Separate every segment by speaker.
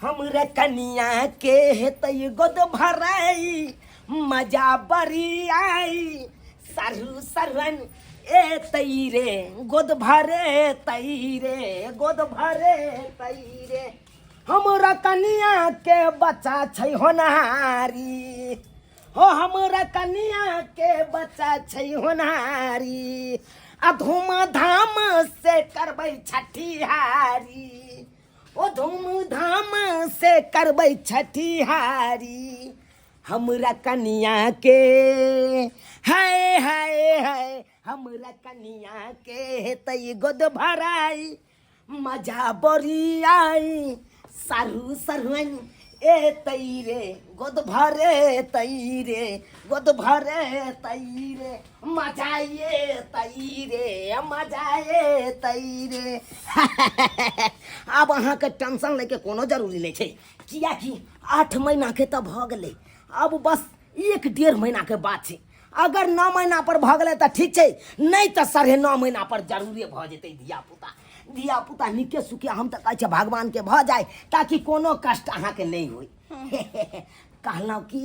Speaker 1: हमरे कनिया के हेतै गोद भराई, मजा बड़ी आई। सारू सरवन ए तई रे गोद भरे तई रे गोद भरे तई रे। हमरा कनिया के बच्चा छै होनहारी, हो हमरा कनिया के बच्चा छै होनहारी। आ धूम धाम से करबै छठिहारी, ओ धूम धाम से करबै छठिहारी। हमरा कनिया के हाय हाय हाय, हमरा कनिया के हेतै गोद भराई, मजा बड़ी आई। सारू सरुआइन ए तई रे गोद भरे तई रे गोद भरे तई रे, मजा ये तई रे मजा ये तई रे। आब अहाँके टेंशन लैके कोनो जरूरी नहि छै, कियाकि 8 महीनाके तऽ भऽ गेलै, आब बस 1-1.5 महीनाके बात छै। अगर 9 महीना पर भऽ गेलै तऽ ठीक छै, नहि तऽ 9.5 महीना पर जरूरे भऽ जेतै धियापुता। धियापुता नीके सुखे हम तऽ कहै छियै भगवानके भऽ जाय, ताकि कोनो कष्ट अहाँके नहि होइ। कहलहुँ की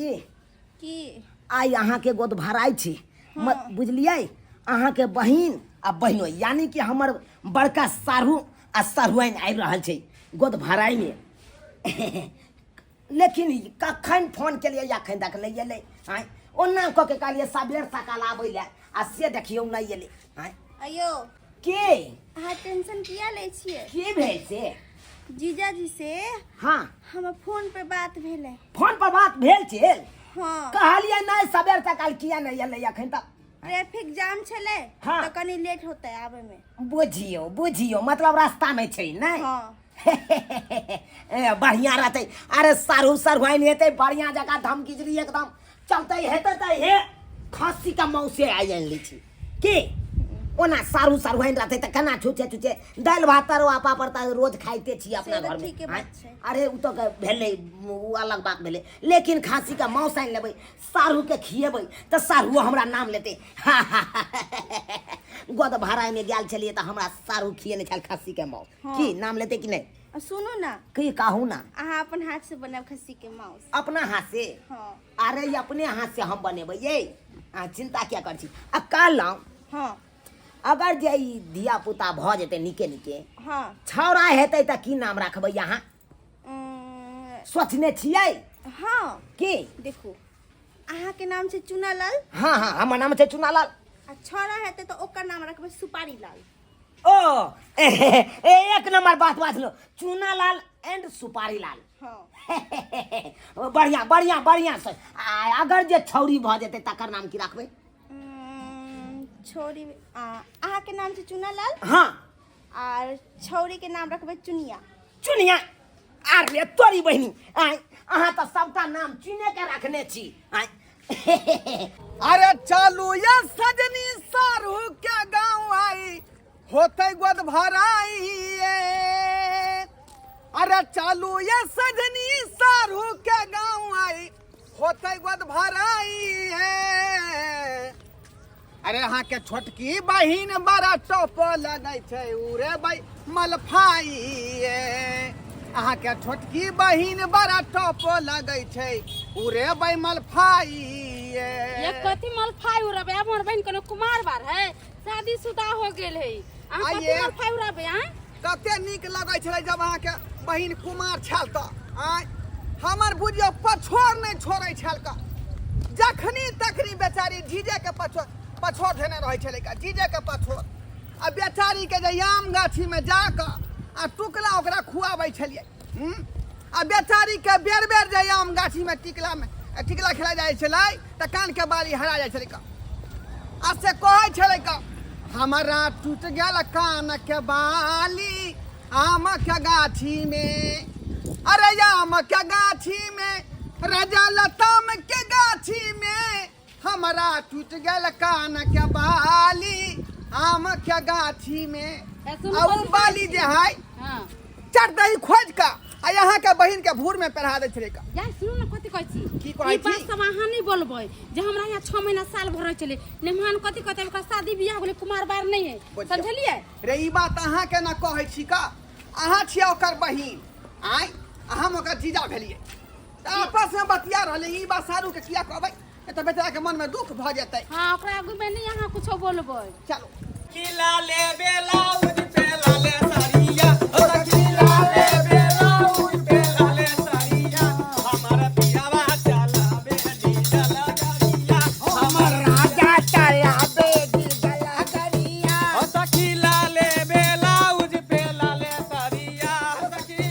Speaker 2: की
Speaker 1: आइ अहाँके गोद भराइ छी, बुझलियै? अहाँके बहिन आ बहिनो यानी कि हमर बड़का साढ़ू आ साढ़ुआइन आबि रहल छै गोद भराइमे। लेकिन कखन फोन केलियै अखन तक नहि एलै। आँय, ओना कऽ के कहलियै सबेर सकाल आबै लए, आ से देखियौ नहि एलै। आँय
Speaker 2: अयो
Speaker 1: के
Speaker 2: अहाँ टेंशन किया लै छियै?
Speaker 1: की भेल से?
Speaker 2: जीजाजी से
Speaker 1: हाँ
Speaker 2: हमर फोन पे बात भेलै।
Speaker 1: फोन पर बात भेल छै?
Speaker 2: हाँ।
Speaker 1: कहलियै नहि सबेर सकाल किया नहि एलै अखन तक?
Speaker 2: ट्रैफिक जाम छलै
Speaker 1: हाँ।
Speaker 2: तऽ कनी लेट होतै आबै में।
Speaker 1: बुझियौ बुझियौ, मतलब रास्ता में छै नहि?
Speaker 2: हाँ।
Speaker 1: ए, बढ़िया रहतै। अरे सारू सरवाइन हेतै बढ़िया जगह, धम गिजरी एकदम चलतै हेतै तऽ हे खस्सी का मौसे आइ आनि लै छी की। ओना सारू सरवाइन रहतै तऽ केना छुछे छुछे दालि भात तरुआ पापड़ तऽ रोज खाइते छी अपना
Speaker 2: से तऽ
Speaker 1: घरमे।
Speaker 2: ठीके बात छै।
Speaker 1: अरे ओ तऽ भेलै ओ अलग बात भेलै, लेकिन खाँसी के मांस आनि लेबै, सारू के खिएबै तऽ सारूओ हमरा नाम लेतै। गोद भराइमे गेल छलियै तऽ हमरा सारू खिएने छल खस्सी के मांस।
Speaker 2: हाँ।
Speaker 1: की नाम लेते कि नहीं?
Speaker 2: आ सुनू ना।
Speaker 1: की कहू ना?
Speaker 2: अहाँ अपन हाथ से बनाब खस्सी के मांस।
Speaker 1: अपना हाथ से?
Speaker 2: हाँ।
Speaker 1: अरे ये अपने हाथ से हम बनेबै ये, अहाँ चिंता किया करै छी। आ कहलहुँ
Speaker 2: हाँ।
Speaker 1: अगर जे ई धिया पुता भऽ जेतै नीके नीके,
Speaker 2: हाँ।
Speaker 1: छौड़ा हेतै तऽ की नाम राखबै अहाँ? सोचने छियै?
Speaker 2: हाँ।
Speaker 1: की?
Speaker 2: देखू अहाँ के नाम छै चुनालाल।
Speaker 1: हाँ हाँ हमर नाम छै चुनालाल।
Speaker 2: आ छौड़ा हेतै तऽ ओकर नाम रखबै सुपारी लाल।
Speaker 1: ओ एक नंबर बात बाजलो, चूनालाल एंड सुपारी लाल।
Speaker 2: हाँ।
Speaker 1: बढ़िया बढ़िया बढ़िया सर। आ अगर जे छौरी भऽ जेतै तकर नाम की राखबै?
Speaker 2: छौरी, अहाँ के नाम छै चूनालाल।
Speaker 1: हाँ।
Speaker 2: आर छौरी के नाम रखबै चुनिया।
Speaker 1: चुनिया? आर रे तोरी बहिनी, आय अहाँ तऽ सबटा नाम चुने के रखने छी। आय
Speaker 3: अरे चलू ये सजनी सारू के गाँव आई होते गोद भराई ये। अरे चलू ये सजनी सारू के गाँव आई होते गोद भराई ये। अरे अहाँ के छोटकी बहिन बड़ा टोप लगै छै उरे भाई मलफाई ये। अहाँ के छोटकी बहिन बड़ा टोप लगै छै उरे भाई मलफाई ये।
Speaker 4: ये कथी मलफाई उड़बे? अब हमर बहिन कोनो कुमार बार है, शादीशुदा हो गेल है। अहाँ कथी
Speaker 3: आइये।
Speaker 4: मलफाई उड़बे? आँय
Speaker 3: कते नीक लगै छलै जब अहाँ के बहिन कुमार छल तऽ। आँय हमर बुझियौ पछोर नहि छोड़ै छल कऽ, जखनी तखनी बेचारी जीजे के पछोर धेने रहै छलै कऽ, जीजे के पछोर। आ बेचारी के जे आम गाछी में जा कऽ आ टुकला ओकरा खुआबै छलियै। आ बेचारी के बेर बेर जे आम गाछी में टिकला खेला जाइ छलै तऽ कान के बाली हरा जाइ छलै कऽ। आ से कहै छलै कऽ हमरा टूट गेल कान के बाली आम के गाछी में। अरे आम के गाछी में राजा लताम के गाछी में हमरा टूट गेल कान के बाली आम के गाछी में।
Speaker 4: ए, सुनू,
Speaker 3: आ उ
Speaker 4: कथी
Speaker 3: बाली जे है
Speaker 4: हाँ।
Speaker 3: चट दही खोज कऽ आ यहाँ के बहिन के भूर में पहिरा दै छलै कऽ।
Speaker 4: जाय सुनू ने कथी कहै छी?
Speaker 3: की कहै
Speaker 4: ई बात
Speaker 3: छी?
Speaker 4: सब अहाँ नहि बोलबै जे हमरा यहाँ 6 महीना साल भर रहै छलै। मेहमान कथी कहतै? ओकरा शादी बियाह गेलै, कुमार बार नहि है।
Speaker 3: बुझियौ।
Speaker 4: समझलियै?
Speaker 3: रे ई बात अहाँ केना कहै छी कऽ? अहाँ छियै ओकर बहिन। आँय आ हम ओकर जीजा भेलियै। तऽ आपसमे बतिया रहलै, ई बात सारू के किया कहबै, ए तऽ बेचारा के मनमे दुख भऽ जेतै।
Speaker 4: हाँ, ओकरा आगू में नहीं अहाँ कुछो बोलबै।
Speaker 3: चलो।
Speaker 5: खिला ले बेलाउज पे लाले साड़िया, ओ खिला ले बेलाउज पे लाले साड़िया, हमर पियावा चलावे डीजल गाड़िया, हमर
Speaker 1: राजा चलावे डीजल गाड़िया।
Speaker 5: ओ सखी लाले बेलाउज पे लाले साड़िया, सखी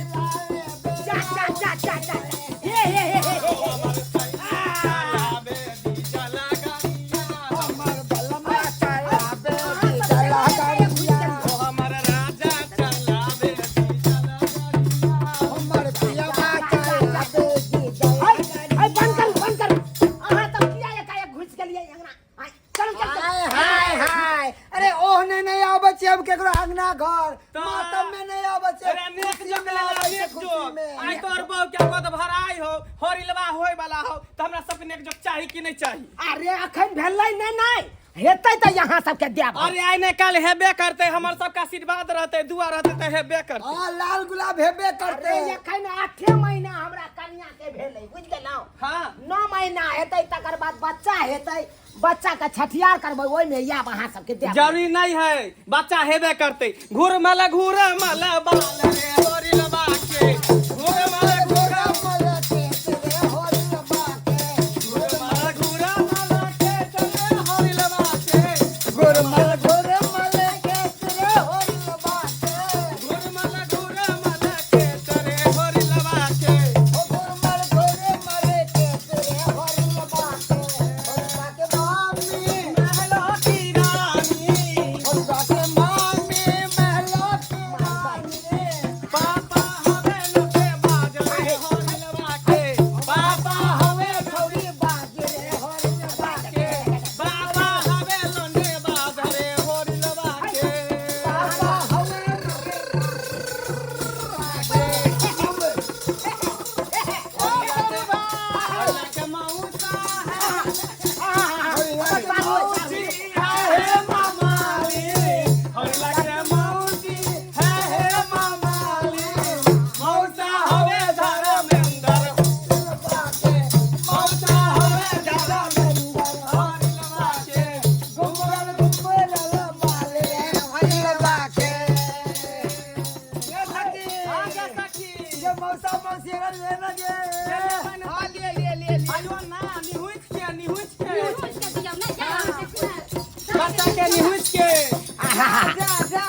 Speaker 1: जा जा जा जा जा, हे हे हे हे हे।
Speaker 5: हमर चलावे डीजल गाड़िया,
Speaker 3: हमर बलमा चलावे डीजल गाड़िया,
Speaker 5: ओ हमर राजा चलावे डीजल गाड़िया,
Speaker 3: हमर पियावा चलावे डीजल।
Speaker 1: हाय हाय, बंद करू बंद करू। अहाँ तऽ किया एकाएक घुसि गेलियै अंगना? हाय, चलू चलू चलू।
Speaker 6: हाय हाय हाय, अरे ओहने नहीं आबै छै अब केकरो अंगना घर,
Speaker 5: तऽ-
Speaker 6: मातम में नहीं आबै छै,
Speaker 5: अरे नेक
Speaker 6: खुशी
Speaker 5: जोग
Speaker 6: में
Speaker 5: लेला,
Speaker 6: आबै छै,
Speaker 5: नेक
Speaker 6: खुशी
Speaker 5: जोग।
Speaker 6: में।
Speaker 5: आइ तोहर बहू के गोद भराई हो, हरिलवा होय वाला हो, तऽ हमरा सबके नेक जोग चाही कि नहीं चाही?
Speaker 1: अरे अखन भेलै नहि नहि हेतै तऽ यहाँ सबके देब।
Speaker 5: अरे आइ ने काल हेबे करते, हमर सबके आशीर्वाद रहते, दुआ रहते तऽ हेबे करते।
Speaker 6: हाँ, लाल गुलाब हेबे करते।
Speaker 1: अरे एखन 8 महीना हमरा कनिया के भेलै, बुझि गेलहुँ?
Speaker 5: हाँ।
Speaker 1: 9 महीना हेतै तकर बाद बच्चा हेतै, बच्चा के छठियार करबै, ओहिमे आयब अहाँ सबके देब।
Speaker 5: जरूरी नहीं है, बच्चा हेबे करते। घूर मल घूर मल बाल रे हरिलवा के, घूर मल घूर
Speaker 6: मल के रे होरिलवा के,
Speaker 5: घूर मल घूर मल के रे हरिलवा के,
Speaker 6: गुरमल गुरमल के रे होरिलवा के,
Speaker 5: घूर मल घूर मल के रे हरिलवा के,
Speaker 6: ओ गुरमल गुरमल के रे होरिलवा के, होरिलवा के मामी
Speaker 5: महलो की रानी,
Speaker 6: होरिलवा के मामी महलो की रानी,
Speaker 5: पापा हवे लुटे बाज रे हरिलवा के, पापा हवे
Speaker 6: छौरी बाज रे होरिलवा के,
Speaker 5: बाबा हवे लोने बाज रे हरिलवा के,
Speaker 6: बाबा हवे
Speaker 5: हरिलवा के मौसा है
Speaker 6: होरिलवा के मौसी
Speaker 5: है मामाली, हरिलवा के मौसी है हे मामाली, मौसा हवे धर्मेंद्र, मौसा हवे धर्मेंद्र हरिलवा के,
Speaker 6: गुमरल गुमरल माल रे होरिलवा के। ये सखी,
Speaker 5: आगे सखी
Speaker 6: ये मौसा मौसी अगर लेना गे।
Speaker 3: हाँ, लिए लिए लिए लिए।
Speaker 5: आयो ना, निहुँच के निहुँच के
Speaker 4: निहुँच के दियौ ना, जा अहाँ देखू ना।
Speaker 5: बच्चा के निहुँच के।
Speaker 3: जा जा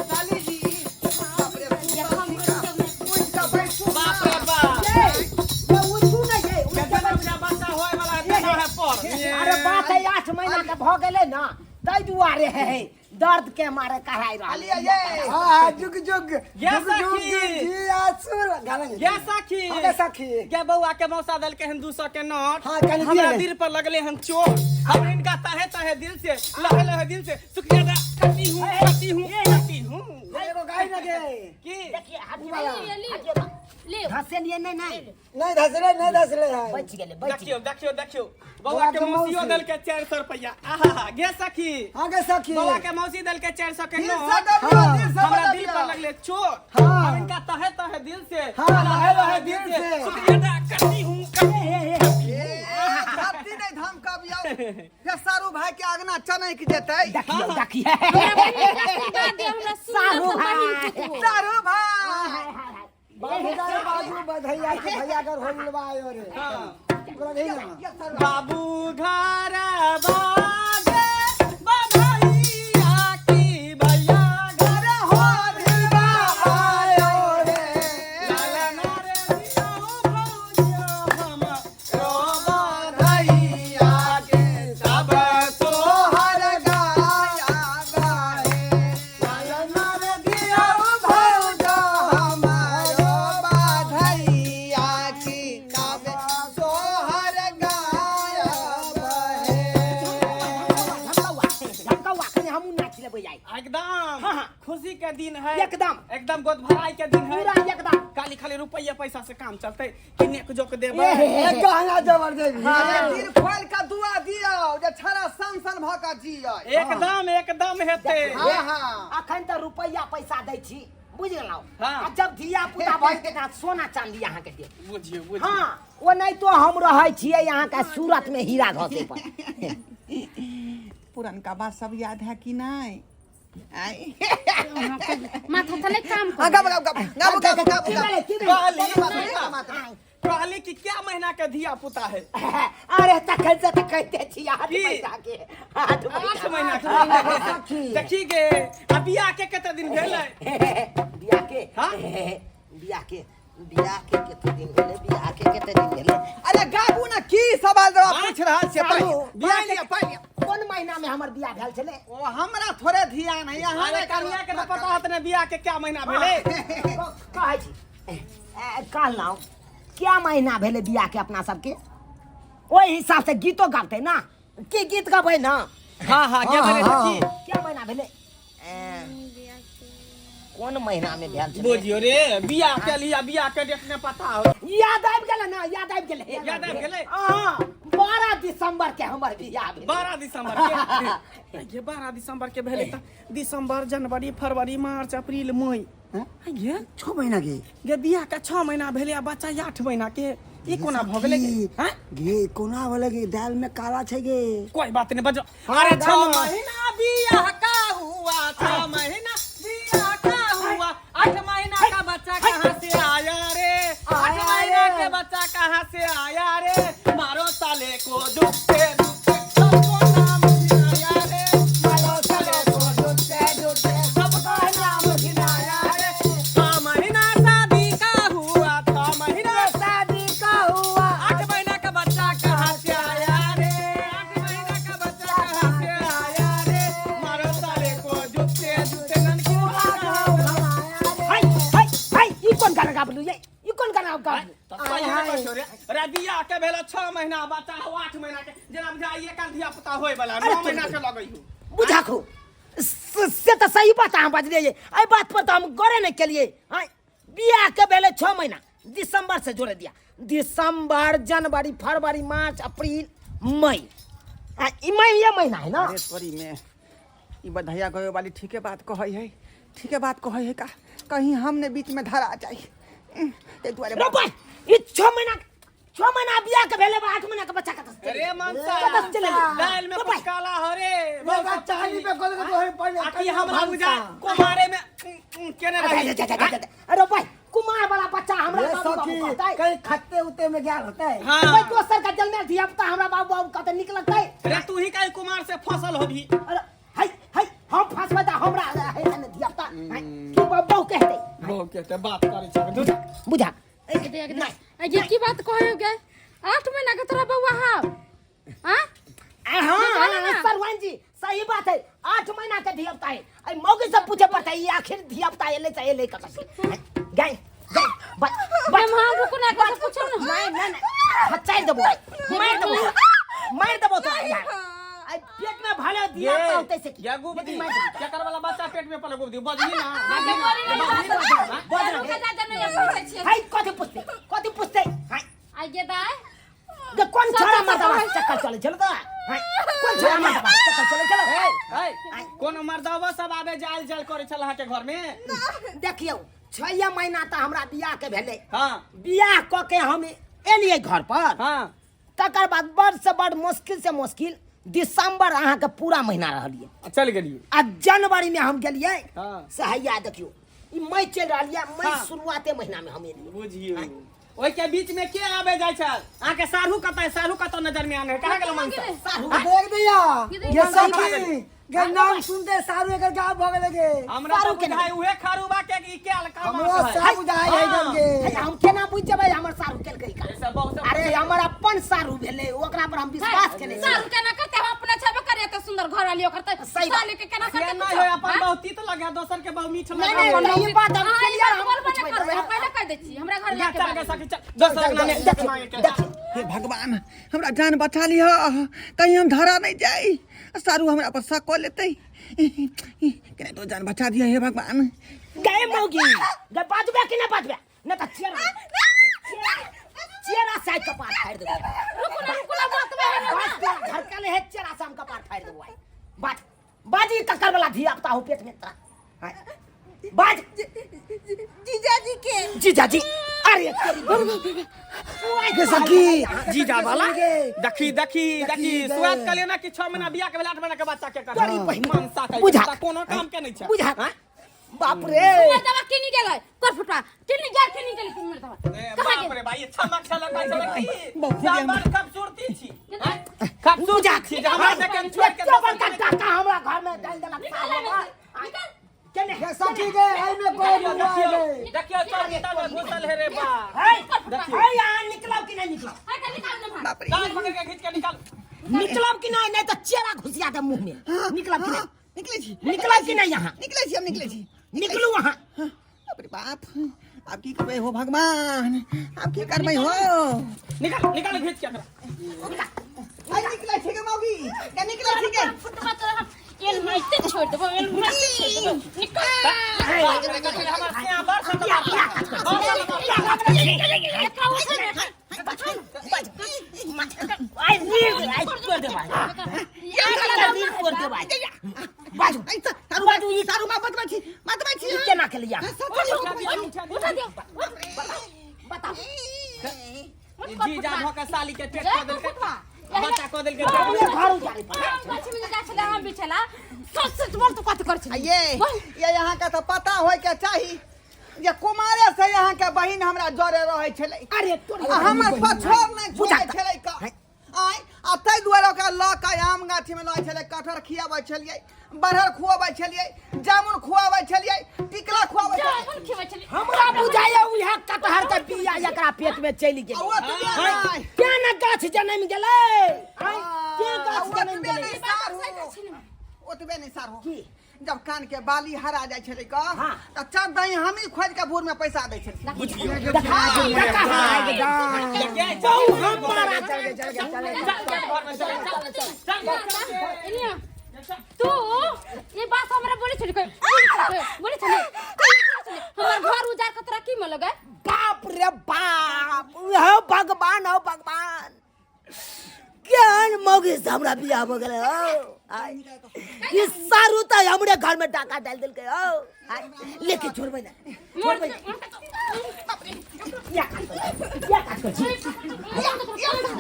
Speaker 3: साली जी, बाप रे,
Speaker 4: या हम बोलबै ना।
Speaker 3: उठि कऽ बैठू।
Speaker 5: बाप रे बाप,
Speaker 1: ये उठू नहि ये, उठि
Speaker 5: केतना बच्चा बच्चा होय वाला है तेना है पर।
Speaker 1: अरे बात है 8 महीना के भऽ गेलै ना, ताहि दुआरे है है दर्द के मारे कहाइ रहल।
Speaker 3: लिए ये।
Speaker 6: हाँ हाँ, जुग जुग
Speaker 5: ये
Speaker 6: जुग जुग
Speaker 5: सखी।
Speaker 6: जी आसुर गाना गे।
Speaker 5: ये सखी,
Speaker 6: हाँ सखी।
Speaker 5: गे बउआ के मौसा देलके हन 200 के नोट।
Speaker 6: हाँ, कनि
Speaker 5: हमरा
Speaker 6: दिअ ने।
Speaker 5: दिल पर लगले हन चोट, हम इनका तहे तहे दिल से लहे लहे दिल से शुक्रिया अदा करती हूँ करती हूँ करती हूँ।
Speaker 6: एगो गाय ना गे।
Speaker 5: की
Speaker 1: देखिए हटियो
Speaker 4: ले, ले।
Speaker 1: हटियो तऽ।
Speaker 4: ले।
Speaker 1: धसेलियै नहि नहि
Speaker 6: नहीं धसले, नहीं धसले है।
Speaker 1: बचि गेलै बचि
Speaker 5: देखियो देखियो देखियो, बउआ के मौसियो देलके 400 रुपया। आहा गे सखी,
Speaker 6: हाँ गे सखी।
Speaker 5: बउआ के मौसी देलके 400 के
Speaker 3: दिल से
Speaker 5: नोट,
Speaker 3: दबियो, दिल से
Speaker 5: हमरा दिल
Speaker 3: दबियो।
Speaker 5: पर लगले चोट,
Speaker 6: हाँ।
Speaker 5: हम इनका तहे तहे दिल से
Speaker 6: हाँ,
Speaker 5: लहे लहे दिल
Speaker 6: दिल
Speaker 5: से
Speaker 6: से।
Speaker 5: शुक्रिया अदा करती हूँ करती हूँ।
Speaker 3: छाती नहि धमकबियौ, फेर सारू भाई के अगना चनकि जेतै।
Speaker 1: देखियौ देखियौ।
Speaker 4: हमरा बहिन के आशीर्वाद दियौ, हमरा सुन्दर
Speaker 1: सारू
Speaker 4: सा बहिन
Speaker 1: भाई।
Speaker 4: पुतहु।
Speaker 3: सारू भाई
Speaker 6: बाबू घर बाजू बधैया के भैया घर होरिलवा आयो रे। ओकरा नहीं ना।
Speaker 5: बाबू घर बाजे बधैया की भैया घर
Speaker 3: होरिलवा आयो रे।
Speaker 5: लाला नारे दियो भौजियो हम रो बधैया के सब
Speaker 3: सोहर गाया गाए,
Speaker 5: लाला नारे दियो
Speaker 3: भौजो हमारो बधैया की तब सोहर गाया बहे।
Speaker 1: झमकौआ झमकौआ, कनि हमहूँ नाचि लेबै आइ।
Speaker 5: एकदम
Speaker 1: हाँ, हाँ।
Speaker 5: खुशी के दिन है,
Speaker 1: एकदम।
Speaker 5: एकदम गोद भराई के दिन है,
Speaker 1: पूरा एकदम।
Speaker 5: काली खाली रुपया पैसा से काम चलते कि नेक जोक देबै।
Speaker 1: ए, हे, हे,
Speaker 6: एक गहना जबर देवी।
Speaker 3: अरे दिल खोल के दुआ दियौ जे छड़ा सन सन भऽ कऽ जियै।
Speaker 5: एकदम एकदम हेतै।
Speaker 3: हाँ हाँ।
Speaker 1: अखन तऽ रुपैआ पैसा दै छी, बुझ गेलहुँ।
Speaker 5: हाँ।
Speaker 1: आ जब धिया पुता भऽ जेतै तऽ सोना चांदी अहाँके देब।
Speaker 5: बुझियौ बुझियौ।
Speaker 1: हाँ, ओ नहि तो हम रहै छियै अहाँके सूरत में हीरा घसे पर।
Speaker 3: पुरनका बात सब याद है कि नहीं? आय।
Speaker 4: माथा तऽ नहि काम
Speaker 3: हाँ,
Speaker 4: कर।
Speaker 3: गाबो गाबो गाबो गाबो गाबो
Speaker 1: की
Speaker 3: गाबो।
Speaker 1: भेलै, की भेलै?
Speaker 5: कहली कहली कि क्या महीना के धिया पुता है?
Speaker 1: अरे तखन से तऽ कहिते छी 8
Speaker 5: की?
Speaker 1: महीना के, 8
Speaker 5: 8
Speaker 1: महीना।
Speaker 5: महीना के। देखी गे, आ बियाह के कते दिन भेलै?
Speaker 1: बियाह के?
Speaker 5: हाँ?
Speaker 1: बियाह के, बियाह के कते दिन भेलै? बियाह के कते दिन भेलै?
Speaker 3: अरे गाबू ना, की सवाल जवाब
Speaker 5: हाँ?
Speaker 3: पूछ रहल छियै?
Speaker 1: सारू,
Speaker 3: बियाह के पानि
Speaker 1: कोन महीना में हमर बियाह भेल छलै?
Speaker 3: ओ हमरा थोड़े ध्यान है, यहाँ
Speaker 5: अरे कनिया के तऽ पता होत ने बियाह के क्या महीना भेलै?
Speaker 1: कहै छी, कहलहुँ क्या महीना भेलै बियाह के अपना सबके, ओहि हिसाब से गीतो गाबतै ना? की गीत गबै ना?
Speaker 5: हाँ हाँ, क्या भेलै देखी?
Speaker 1: क्या महीना भेलै? कोन महीना में भेल छलै?
Speaker 5: बुझियो रे, बियाह के लिया बियाह के डेट ने पता हो।
Speaker 1: याद आबि गेलै ना, याद आबि गेलै।
Speaker 5: याद आबि गेलै?
Speaker 1: हाँ, 12 दिसंबर के हमर बियाह भेलै।
Speaker 5: 12 दिसंबर के? ये 12 दिसंबर के भेलै तऽ दिसंबर, जनवरी, फरवरी, मार्च, अप्रैल, मई। ये
Speaker 6: 6 महीना के।
Speaker 5: गे बियाह के 6 महीना भेलै आ बच्चा 8 महीना के, ई कोना भऽ गेलै गे? हैं?
Speaker 6: गे कोना भेलै गे? दाल में काला छै गे।
Speaker 5: कोई बात नहीं, बजो। अरे 6 महीना बियाह का हुआ, 6 महीना बियाह का हुआ, 8 महीना का बच्चा कहाँ से आया रे? 8 महीना के बच्चा कहाँ से आया रे? मारो साले को जुत्ते जुत्ते सबको नाम गिनाया रे, मारो साले को जुत्ते जुत्ते सबको नाम गिनाया रे। 6 महीना शादी का हुआ, 6 महीना
Speaker 1: शादी का हुआ,
Speaker 5: 8 महीना का बच्चा कहाँ से आया रे? 8 महीना का बच्चा कहाँ से आया रे? मारो साले को जुत्ते जुत्ते ननकी
Speaker 1: हाय हाय हाय, ई कोन गाना गाबलू ये? ई कोन गाना गाबलू?
Speaker 5: रे बियाह के भेल 6 महीना, बच्चा हो 8 महीना के, जेना बुझाइए काल धिया पुता होय वाला 9 महीना के लगै हो।
Speaker 1: बुझाखू से तऽ सही बात अहाँ बजलियै, एहि बात पर तऽ हम गौरे नहि केलियै। हाँ, बियाह के भेलै 6 महीना, दिसंबर से जोड़े दिया, दिसंबर, जनवरी, फरवरी, मार्च, अप्रैल, मई। आ ई मई ये महीना है ना?
Speaker 3: अरे तोरी में ई बधैया गयो वाली ठीके बात कहै है, ठीके बात कहै है का कहीं हमने बीच में धरा जाई ताहि दुआरे।
Speaker 1: रो भाई, ई 6 महीना, 6 महीना बियाह के भेलै, 8 महीना के बच्चा कतऽ से?
Speaker 5: रे मनसा,
Speaker 1: कतऽ से चलि एलै?
Speaker 5: दालि में
Speaker 1: रो
Speaker 5: कुछ
Speaker 1: भाई।
Speaker 5: काला हो रे, बहुत
Speaker 6: चाली पे गोल के तोहरे पड़ले।
Speaker 5: आ की हमरा बुझा कुमारे में केने
Speaker 1: अरे,
Speaker 5: रही।
Speaker 1: अरे, अरे, अरे, अरे भाई, कुमार वाला बच्चा हमरा
Speaker 6: ये
Speaker 1: बाबू बाबू
Speaker 6: सखी,
Speaker 1: कहतै।
Speaker 6: कहीं खत्ते उते में गया होता है।
Speaker 5: हाँ।
Speaker 1: भाई, दोसर का जलने धिया पुता हमरा बाबू बाबू कहतै, निक लगतै?
Speaker 5: रे तू ही काहे कुमार से फसल होबी?
Speaker 1: अरे हाय हाय, हम फंसबै तऽ हमरा है ने धिया पुता, हाय, की बाबू कहतै?
Speaker 5: बहु कहतै, बात करै छै। बुझा।
Speaker 1: बुझा।
Speaker 4: ये की बात कहै गे? 8 महीना के तोरा बौआ हौ? हाँ?
Speaker 1: हाँ,
Speaker 4: बोलो ना।
Speaker 1: सरवन जी सही बात है, 8 महीना के धिया पुता है। अई मौगी सब पूछे पड़ता है, ये आखिर धिया पुता एले से एले कतऽ से? गाय, गाय, बच, बच।
Speaker 4: गे माँ, रुको ना, कतऽ पूछो ना।
Speaker 1: नहीं, नहीं, नहीं। हचाई देबो, मार देबो, मार देबो तो। आई पेट में भले धिया पुता होतै से की?
Speaker 5: ये गुबदी,
Speaker 1: मार देबो।
Speaker 5: केकर वाला बच्चा पेट में पले गुबदी, बजही ना।
Speaker 4: आगे बोली नहीं,
Speaker 1: बज
Speaker 4: बात।
Speaker 1: ना।
Speaker 4: रुक जा, जा, नहीं, पूछै छियै।
Speaker 1: हाय, कथी पूछतै? कथी पूछतै? हाय।
Speaker 4: आइ गे दाइ।
Speaker 1: गे कोन
Speaker 4: सब
Speaker 1: छोड़ा
Speaker 4: सब
Speaker 1: मर्दवा
Speaker 4: सब
Speaker 1: चक्कर चलै छल तऽ? हाय, कोन छोड़ा मर्दवा चक्कर चलै छल?
Speaker 5: है, कोनो मर्दवा सब आबे जाल जाल करै छल अहाँके घर में?
Speaker 1: देखियौ, 6 महीना तऽ हमरा बियाह के भेलै।
Speaker 5: हाँ।
Speaker 1: बियाह कऽ के हम एलियै घर पर।
Speaker 5: हाँ।
Speaker 1: तकर बाद बड़ से बड़ मुश्किल से मुश्किल दिसंबर अहाँके पूरा महीना रहलियै।
Speaker 5: आ चलि गेलियै।
Speaker 1: आ जनवरी में हम गेलियै।
Speaker 5: हाँ।
Speaker 1: से हैया देखियौ, ई मई चलि रहल यऽ, मई
Speaker 5: हाँ।
Speaker 1: शुरुआते महीना में हम एलियै।
Speaker 5: बुझियौ, ओहि के बीच में के आबे जाइ छल? अहाँके साढ़ू कतऽ है? साढ़ू कतऽ नजर में आने है? कहाँ गेल मनसा?
Speaker 1: साढ़ू
Speaker 6: देख दिया।
Speaker 4: ये
Speaker 6: ये सखी गे नाम सुनते सारू एकर गायब भऽ गेलै गे।
Speaker 5: हमरा
Speaker 1: सारू
Speaker 5: तऽ
Speaker 1: केना?
Speaker 5: बुझाइ उहे खारूबा के ई केल काम
Speaker 6: हमरो
Speaker 5: है।
Speaker 6: सब बुझाइ है
Speaker 5: हाँ।
Speaker 6: गे।
Speaker 1: हे, हम केना बुझि जेबै हमर सारू केलकै ई काज?
Speaker 5: से बहुत
Speaker 1: अरे हमर अपन सारू भेलै, ओकरा पर हम विश्वास केने छी।
Speaker 4: सारू केना करतै? हम अपना छेबे करियै तऽ सुन्दर घर वाली ओकर तऽ
Speaker 1: सही बात।
Speaker 4: साली के केना
Speaker 5: से
Speaker 4: करतै?
Speaker 5: नहि होय, अपन बहुत तीत लगे, दोसर के बहुत मीठ
Speaker 1: नहीं,
Speaker 5: लगे।
Speaker 1: नहीं, ई बात हम
Speaker 4: अहाँ ई
Speaker 1: क्लियर
Speaker 4: बात
Speaker 1: हम
Speaker 4: बोलबे नहि
Speaker 1: पूछबै।
Speaker 4: करबै, हम पहिले कहि दै छी, हमरा घर
Speaker 5: जा
Speaker 4: लए के
Speaker 5: चल गे
Speaker 4: बात।
Speaker 5: सखी, चल दोसर अंगना में
Speaker 1: देखियौ,
Speaker 5: मांगे के।
Speaker 1: देखियौ।
Speaker 3: हे भगवान, हमरा जान बचा लिह, कहीं हम धरा नहीं जाई, सारू हमरा पर शक कऽ लेतै। केना तो जान बचा दिया हे भगवान।
Speaker 1: गए मौगी, गए बाजबे कि नहि बाजबे? नहि तऽ चेरा चेरा से कपार फाड़ि देबै।
Speaker 4: रुकू ना, रुकू ना, बात में है ना।
Speaker 1: बाज तोरा झरकल है, चेरा से हम कपार फाड़ि देबो आइ। बाज, बाजी ककर वाला धिया पुता हो पेट में तोरा? हाय, बाज। जीजाजी अरे तेरी
Speaker 6: गे सखी
Speaker 5: जीजा वाला
Speaker 6: गे।
Speaker 5: देखी देखी देखी
Speaker 6: गे।
Speaker 5: सुआद कलियो ना कि 6 महीना बियाह के भेल 8 महीना के बच्चा के कर
Speaker 1: तोरी बहिन।
Speaker 5: मनसा के
Speaker 1: बुझा।
Speaker 5: कोनो काम के नहीं छै
Speaker 1: बुझा बाप रे
Speaker 4: हमर दवा केनी गेलै कर फुटवा केनी गेल केनी गेल हमर दवा
Speaker 5: ए,
Speaker 4: कहाँ
Speaker 5: बाप
Speaker 4: गेल
Speaker 5: रे भाई अच्छा मक्खा लगा छलै की
Speaker 6: बहुत
Speaker 5: साबर खूबसूरती छी हैं? खूबसूरती छी जे हमरा देखे छोड़ के
Speaker 1: एते बड़का टाका हमरा घर में डाल देलक
Speaker 4: निकाल एहिमे से, निकाल
Speaker 1: केने
Speaker 6: गे सखी गे एहिमे कोई
Speaker 5: देखियो
Speaker 6: मुआ
Speaker 5: देखियो
Speaker 6: गे
Speaker 5: देखियो चौकीता में घुसल है रे बा
Speaker 1: है
Speaker 4: कर फुटवा
Speaker 1: है यहाँ निकलब कि नहीं निकलब
Speaker 4: हाय के निकाल ना
Speaker 3: बाप रे
Speaker 5: दांत पकड़ के खींच के निकाल
Speaker 1: निकलब कि नहीं नहीं तो चेहरा घुसिया दे मुंह में निकलब कि नहीं
Speaker 3: निकले छी
Speaker 1: निकलब कि नहीं यहाँ
Speaker 3: निकले छी हम निकले छी
Speaker 1: निकलू वहाँ
Speaker 3: बाप रे बाप आब की करबै हो भगवान आब की करबै हो
Speaker 5: निकाल निकाल खींच के एकरा
Speaker 3: आई निकले छी गे मौगी के निकले छी गे
Speaker 4: फुटवा तो हम एल माइते छोड़ देबो एल माइते छोड़ देबो निकाल
Speaker 5: बाप रे देखियो हमर सिया बड़ से
Speaker 1: या या
Speaker 4: एकरा उठा दे
Speaker 1: आई नीर आई तोड़ दे भाई नीर तोड़ दे भाई बाजू
Speaker 3: आई तारू
Speaker 1: बाजू ई
Speaker 3: तारू मा बतबै छी बतबै छी
Speaker 1: ई केना के लिया
Speaker 4: उठा दे
Speaker 1: बताओ
Speaker 5: जीजा भ के साली के पेट कऽ देलकै बच्चा कऽ देलकै
Speaker 1: अपने घर उजाड़े पर
Speaker 4: आम गाछी में जा छला आम बिछला सच सच बोल तो कथी कर छली
Speaker 3: ये ये यहाँ के तऽ पता होय के चाही जे कुमारे से यहाँ के बहिन हमरा जरे रहै छलै
Speaker 1: अरे तोरी
Speaker 3: आ हमर पछोर नहि
Speaker 1: बुझा
Speaker 3: छोड़ै छलै क आँय आ ताहि दुआरे ओकरा लऽ कऽ आम गाछीमे लऽ छलै कटहर खियाबै छलियै बरहर खुआबै छलियै जामुन खुआबै छलियै टिकला खुआबै छलियै
Speaker 4: जामुन खिबै छली
Speaker 1: हमरा बुझाइया उएह कटहर के बिया एकरा पेट में चलि
Speaker 3: आ
Speaker 1: गेलै
Speaker 3: ओतबे नहि
Speaker 1: तें ने गाछ जनमि गेलै आँय, तें गाछ
Speaker 3: आ
Speaker 1: जनमि
Speaker 3: ओतबे
Speaker 1: गेलै
Speaker 3: नहि सार हो ओतबे नहि सार हो
Speaker 1: की?
Speaker 3: जब कान के बाली हरा जाइ छलै क
Speaker 1: हाँ।
Speaker 3: तऽ चल दही हमही खोजि के भोर में पैसा दै छलियै
Speaker 5: बुझियो
Speaker 1: देखा देखा
Speaker 5: बहु
Speaker 1: हम मारा
Speaker 6: चल गे चल गे चल गे
Speaker 5: घर में चल चल
Speaker 4: एनिया तू ये बात हमरा बोले छली कोई बोले छली हमर घर उजार के तोरा की में लगे
Speaker 1: बाप रे बाप हो भगवान हो भगवान केहन मौगी से हमरा बियाह भऽ गेलै हौ आय ई सारू तऽ हमरे घर में डाका डालि देलकै हौ आय लेके छोड़बै ना छोड़बै ना। या काज कर या काज कर छी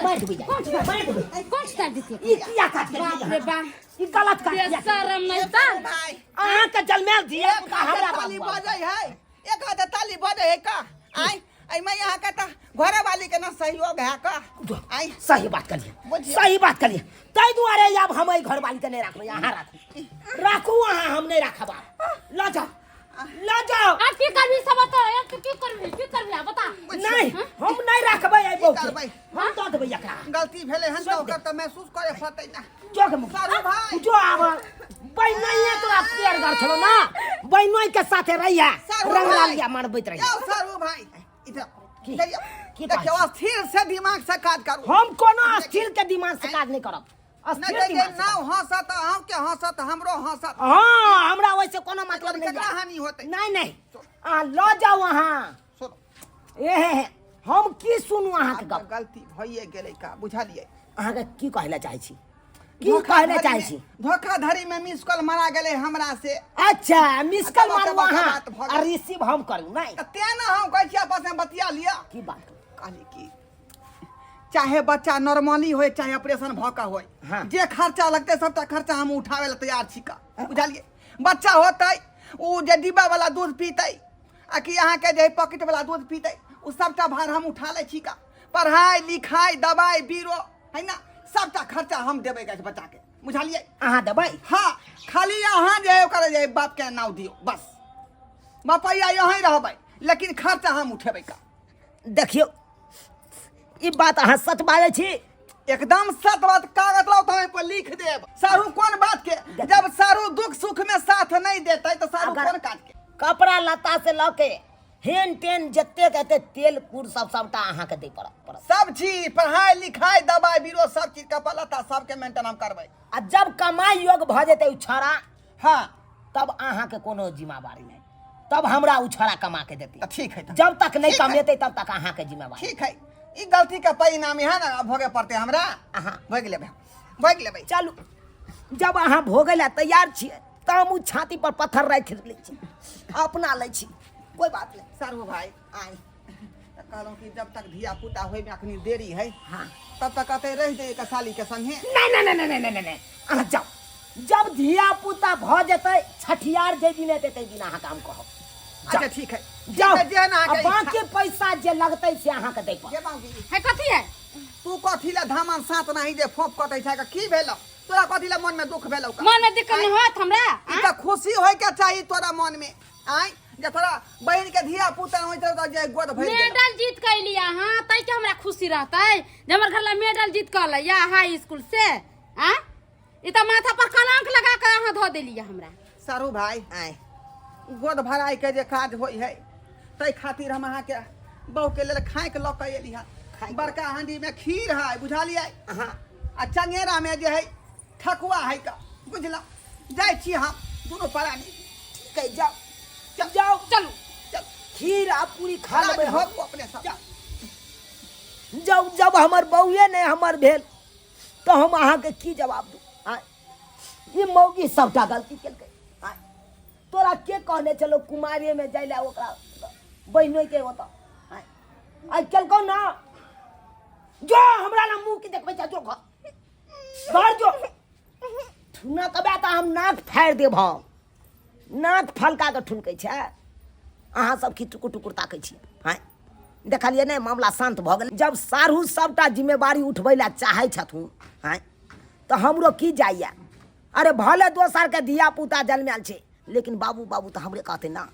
Speaker 1: मारि देबै जा मारि देबै
Speaker 4: कौन छुटा देती
Speaker 1: ई किया काज कर
Speaker 4: बाप रे बाप
Speaker 1: ई गलत काज किया
Speaker 4: बेशरम नहीं त
Speaker 3: भाई
Speaker 1: अहाँके जलमेल धिया
Speaker 3: एक
Speaker 1: पुता
Speaker 3: हाथे
Speaker 1: हमरा
Speaker 3: ताली
Speaker 1: बाबू
Speaker 3: बजै है एक हाथे ताली बजै है का आय एहिमे यहाँ के तऽ घरेवाली के ना सहयोग है का आय
Speaker 1: सही बात करिए
Speaker 3: बुझिए।
Speaker 1: सही बात करिए ताहि दुआरे आब हम एहि घरवाली के नहीं राखबै अहाँ राखू राखू अहाँ हम नहीं राखब आब लऽ जाओ लऽ जाओ
Speaker 4: आप की करबी सब बता आप की करबी की करबी आप बता
Speaker 1: नहीं हम नहीं राखबै एहि बहू के
Speaker 3: करबै?
Speaker 1: हम दऽ देबै एकरा
Speaker 3: गलती भेलै हन तऽ ओकर तऽ महसूस करे पड़तै ना
Speaker 1: जो के मुख
Speaker 3: सारू भाई।
Speaker 1: जो आब बहिनोइए तोरा पेड़ घर छलो ना बहिनोइ के साथे रहिया
Speaker 3: सारू
Speaker 1: रंगला
Speaker 3: भाई।
Speaker 1: लिया मारबैत रहिया
Speaker 3: यौ सारू भाई इधर
Speaker 1: की?
Speaker 3: इधर यौ।
Speaker 1: की
Speaker 3: देखियौ
Speaker 1: बात?
Speaker 3: स्थिर से दिमाग से काज करू
Speaker 1: हम कोनो स्थिर के दिमाग से काज नहीं करब
Speaker 3: नहि
Speaker 1: अस्थिर
Speaker 3: तऽ जे
Speaker 1: दिमाग से
Speaker 3: नाव हँसत अहूँके हँसत हमरो हँसत
Speaker 1: हाँ हमरा वैसे कोनो मतलब नहीं
Speaker 3: केकरा
Speaker 1: बा।
Speaker 3: हानि होतै
Speaker 1: नहीं नहीं अहाँ लऽ जाउ अहाँ
Speaker 3: सुनू
Speaker 1: ए हे हे हम की सुनू अहाँके
Speaker 3: आब तऽ
Speaker 1: गप
Speaker 3: गलती भइए गेलै का बुझलियै
Speaker 1: अहाँके की कहै लए चाहै छी की कहै लए चाहै छी
Speaker 3: धोखाधड़ी में मिस कॉल मारा गेलै हमरा से
Speaker 1: अच्छा मिस कॉल
Speaker 3: अच्छा,
Speaker 1: मारू
Speaker 3: बड़का
Speaker 1: अहाँ
Speaker 3: बात भऽ गेल।
Speaker 1: आ रिसीव हम करू नहि
Speaker 3: तऽ तें ने हम कहै छी आपस में बतिया लिअ
Speaker 1: की बात
Speaker 3: कहली की चाहे बच्चा नॉर्मली होय चाहे ऑपरेशन भऽ कऽ होय
Speaker 1: हाँ।
Speaker 3: जे खर्चा लगतै सबटा खर्चा हम उठाबै लए तैयार छी का बुझलियै बच्चा होतै ओ जे डिब्बा वाला दूध पीतै आ कि अहाँके जे पॉकेट वाला दूध पीतै ओ सबटा भार हम उठा लै छी का पढ़ाइ लिखाइ दबाइ बीरो है ना सबटा खर्चा हम देबै गाछ बच्चाके बुझलियै
Speaker 1: अहाँ देबै
Speaker 3: हाँ खाली अहाँ जे है ओकर जे बापके नाव दियौ बस बापैया यहीं रहबै लेकिन खर्चा हम उठेबै का
Speaker 1: देखियौ ई बात अहाँ सच बाजै छी
Speaker 3: एकदम सत बात कागज लाओ तो पर लिख देब सारू कोन बात के जब सारू दुख सुख में साथ नहीं देते तो सारू
Speaker 1: अगर-
Speaker 3: कोन काज के
Speaker 1: कपड़ा लत्ता से लऽ के हेन टेन जतेक हेतै तेल कुर सब सबटा अहाँके दै पड़त पड़त
Speaker 3: सब चीज पढ़ाई लिखाई दवाई बीरो सब चीज कपड़ा लत्ता सबके मेंटेन हम करबै
Speaker 1: आ जब कमाइ योग भऽ जेतै ओ छौड़ा
Speaker 3: हाँ
Speaker 1: तब अहाँके कोनो जिम्मेवारी नहि तब हमरा ओ छौड़ा कमा के देतै
Speaker 3: तऽ ठीक है तऽ
Speaker 1: जब तक नहि
Speaker 3: ठीक है।
Speaker 1: कमेतै तब तक अहाँके जिम्मेवारी
Speaker 3: ठीक है ई गलती के परिणाम यहाँ ना भोगे पड़ते हमरा
Speaker 1: अहाँ।
Speaker 3: भोग लेबै भोग लेबै
Speaker 1: चलू जब अहाँ भोगै लए तैयार छियै तऽ हम ओ छाती पर पत्थर राखि लै छी अपना लै छी कोई बात नहीं
Speaker 3: सारू भाई
Speaker 1: आइ
Speaker 3: कहलहुँ कि जब तक धिया पुता होय में अखनी देरी है
Speaker 1: हाँ
Speaker 3: तब तक अतै रहि जाइए के साली के संगे।
Speaker 1: नहीं नहीं नहीं नहीं नहीं नहीं नहीं, अहाँ जाओ, जब धिया पुता भऽ जेतै छठियार जे दिन हेतै ताहि दिन अहाँके हम कहब।
Speaker 3: अच्छा ठीक है,
Speaker 1: जाओ।
Speaker 3: ठीक है, जेहन अहाँके
Speaker 1: आ बाकी पैसा जे लगतै से अहाँके दै पड़त।
Speaker 3: गे बाबूजी।
Speaker 4: है कथी है?
Speaker 3: तू कथी ला धामन सात नाही जे फोप कटै छै, की भेलौ तोरा? कथी ला मन में दुख भेलौ का?
Speaker 4: मन में दिक्कत नहीं होत हमरा?
Speaker 3: ई तऽ खुशी होय के चाही तोरा मन में, आय जे तोरा बहिन के धिया पुता होय त जे गोद भरि गेलौ।
Speaker 4: मेडल जीत के अइली अहाँ, तै के हमरा खुशी रहतै जे हमर घर ला मेडल जीत के अलै या हाई स्कूल से? आँ, ई तऽ माथा पर कलंक लगा के अहाँ धऽ देलियै हमरा।
Speaker 3: सारू भाई,
Speaker 1: आय
Speaker 3: गोद भराई के जे काज होय है तै खातिर हम अहाँके बहू के लेल खाइक लऽ के एली हँ।
Speaker 1: खाइक।
Speaker 3: बड़का हांडी में खीर है, बुझलियै?
Speaker 1: हाँ।
Speaker 3: आ चंगेरा में जे है ठकुआ है का, बुझलहुँ? जाइ छी हम दुनू प्राणी।
Speaker 1: ठीक है, जाओ जाओ।
Speaker 4: चलू।
Speaker 3: चल।
Speaker 1: खीर आ पूरी खा लेबै हम।
Speaker 3: भोगू अपने सब।
Speaker 1: जब जब हमर बउए नहि हमर भेल तऽ हम अहाँके की जवाब दू? आँय, ई मौगी सबटा गलती केलकै। आँय, तोरा के कहने छलो कुमारे में जाय लए ओकरा बहिनोइ के ओतऽ? आँय, आइ केलकौ ना, जो हमरा ना मुँह के देखबै छै, जो घर घर जो। ठुनकबै तऽ हम नाक फाड़ि देब, हम नाक फलका कऽ ठुनकै छै। अहाँ सब की टुकुर टुकुर ताकै छी? आँय, देखलियै नहि, मामला शान्त भऽ गेलै। जब साढ़ू सबटा जिम्मेवारी उठबै लए चाहै छथुन, आँय, तऽ हमरो की जाइए? अरे भले दोसरके धिया पुता जनमायल छै, लेकिन बाबू बाबू तऽ हमरे कहतै ना।